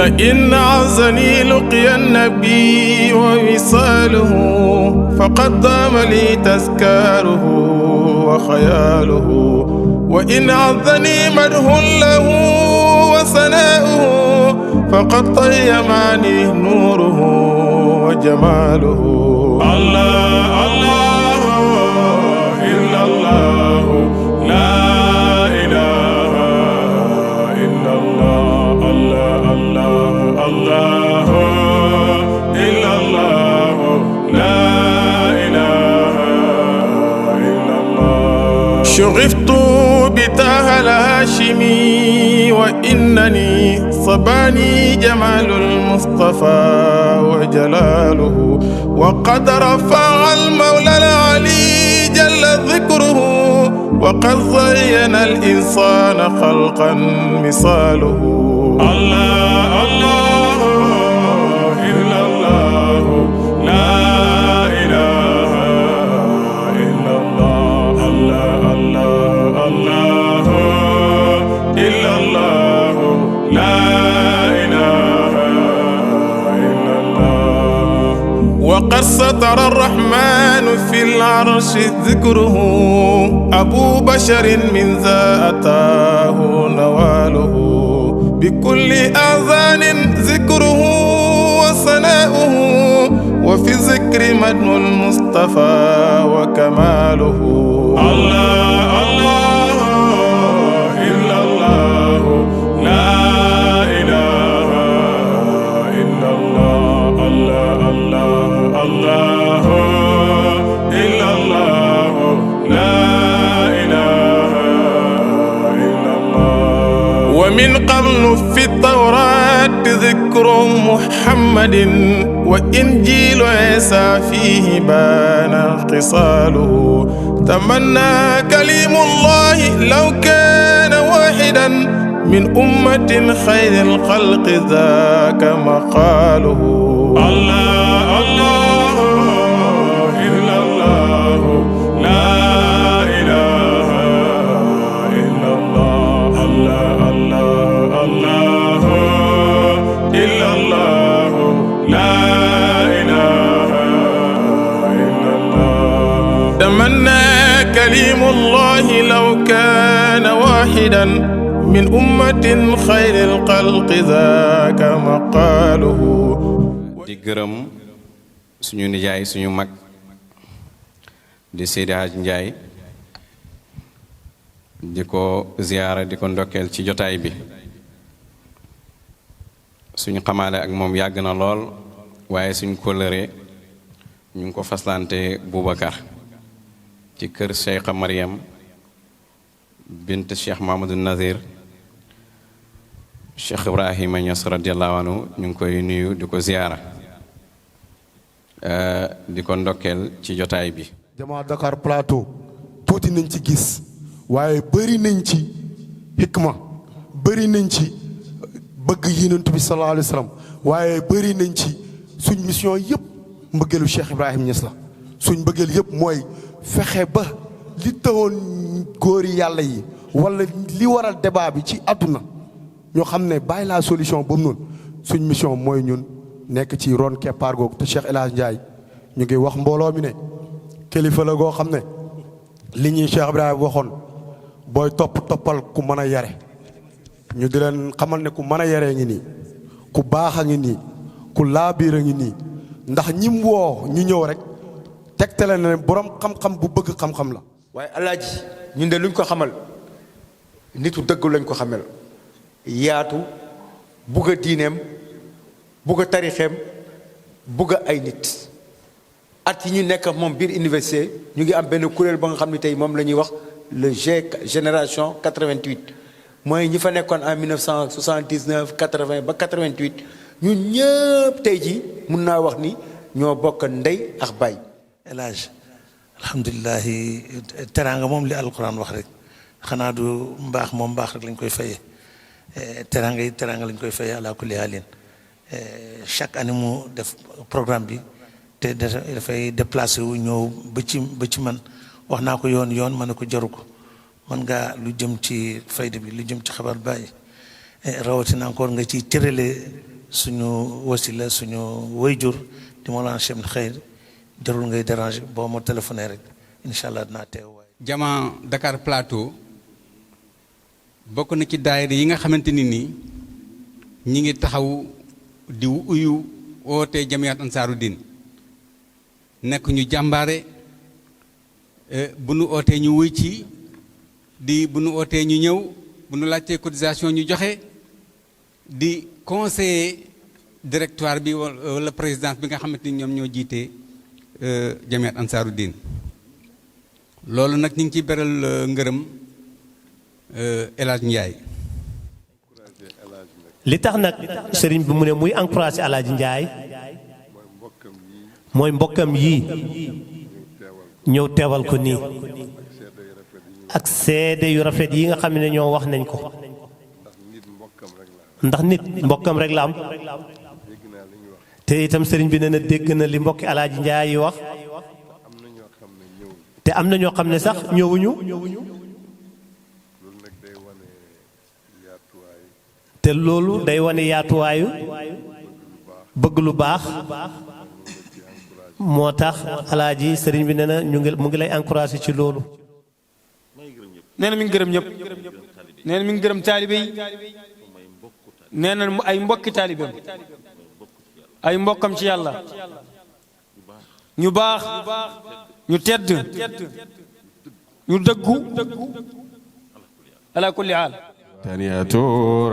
وإن عزني لقي النبي ووصاله فقد دام لي تذكاره وخياله. وإن عزني مدح له وثناؤه فقد طيمني نوره وجماله. الله الله إلا الله لا إله إلا الله. الله الله الله إلا الله لا إله إلا الله. شغفت بتاه الهاشمي وإنني صباني جمال المصطفى وجلاله. وقد رفع المولى العلي جل ذكره وقد زين الإنسان خلقا مثاله. الله الله إلا الله لا إله إلا الله. الله الله الله إلا الله لا إله إلا الله. وقد ستر الرحمن في العرش ذكره أبو بشر من ذا أتاه نواله. بكل آذان ذكره وثناؤه وفي ذكر مدن المصطفى وكماله. الله الله إلا الله لا إله إلا الله. الله الله الله إلا الله لا إله إلا الله. ومن قبل في التوراة ذكر محمد وإنجيل عيسى فيه بان خصاله. تمنى كليم الله لو كان واحدا من أمة خير الخلق ذاك مقاله. الله الله إلا الله لا إله إلا الله. الله الله الله إلا الله لا إله إلا الله. تمنى كليم الله لو كان واحدا من أمة خير الخلق ذاك مقاله. di gërëm suñu nijaay suñu mag di Seydi Hadj Ndiaye di ko ziyaara di ko ndokkeel ci jotaay bi. suñu xamaale ak moom yàgg na lool waaye suñu kóllëre ñu ngi ko faslante Boubacar ci kër Cheikha Mariam bint Cheikh Mahamadou Nazir Cheikh Ibrahima Niass radiallahu anhu ñu ngi koy nuyu di ko ziyaara di ko ndokkeel ci jotaay bi. jamaa Dakar Plateau tuuti nañ ci gis waaye bëri nañ ci hikma bëri nañ ci bëgg Yonent bi sallallahu alayhi wa sallam waaye bëri nañ ci suñ mission yëpp mbëggeelu Cheikh Ibrahima Niass la. suñ mbëggeel yëpp mooy fexe ba li tawoon góori yàlla yi wala li waral débat bi ci àdduna ñoo xam ne bàyyi la solution boobu noonu suñ mission mooy ñun nekk ci ron keppaar googu. te Cheikh El Hadj Ndiaye ñu ngi wax mbooloo mi ne kilifa la goo xam ne li ñuy Cheikh Ibrahima waxoon booy toppal ku mën a yare ñu di leen xamal ne ku mën a yaree ngi nii ku baax a ngi nii ku laabiir a ngi nii ndax ñim woo ñu ñëw rek tegtale na ne borom xam-xam bu bëgg xam-xam la. waaye alaaji ñun de luñ ko xamal nitu dëgg lañ ko xamal yaatu bugg a diineem bugg a tarixeem bugg a ay nit. at yi ñu nekk moom biir université ñu ngi am benn kuréel ba nga xam ne tey moom la ñuy wax le génération 88 mooy ñi fa nekkoon en 1979 80 ba 88 ñun ñëpp tey ji mun naa wax ni ñoo bokk ndey ak baay. El Hadj alhamdulilahi teraanga moom li alquran wax rek xanaa du mbaax moom mbaax rek lañ koy fayee teraanga yi teraanga lañ koy fayee ala kulli haalin chaque année mu def programme bi te dafay déplacé wu ñëw ba ci man wax naa ko yoon ma ne ko jaru ko man ngaa lu jëm ci fayda bi lu jëm ci xabar bàyyi rawatina encore nga ciy cërale suñu wasila suñu wayjur di Mawlana Cheikh Khayr jarul ngay déranger boo ma téléphoné rek incha allah dinaa teew. Jama Dakar Plateau bokk na ci daayira yi nga xamante ni nii ñi ngi taxaw di uyu oote Jamiyat Ansaaru Din nekk ñu jàmbaare bu nu ootee ñu wuy ci di bu nu ootee ñu ñëw bu nu laajtee cotisation ñu joxe di conseiller directoire bi wala présidence bi nga xamante ni ñoom ñoo jiite Jamiyat Ansaaru Din loolu nag ñu ngi ciy beral ngërëm El Hadj Ndiaye. li tax nag sëriñ bi mu ne muy encouragé El Hadj Ndiaye mooy mbokkam yii ñëw teewal ko nii ak seede yu rafet yi nga xam ne ñoo wax nañ ko ndax nit mbokkam rek la am te itam sëriñ bi nee na dégg na li mbokki El Hadj Ndiaye yi wax te am na ñoo xam ne sax ñëwuñu te loolu day wane yaatuwaayu bëgg lu baax moo tax alaaji sëriñ bi nee na mu ngi lay encouragé ci loolu. nee na mi ngi gërëm ñëpp nee na mi ngi gërëm taalibe yi nee na ay mbokki taalibeem ay mbokkam ci yàlla ñu baax ñu tedd ñu dëggu ala kulli haal. ثانية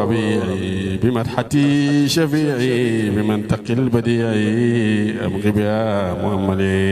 ربيعي بمدحتي شفيعي بمنطق البديعي أبغي بها مؤملي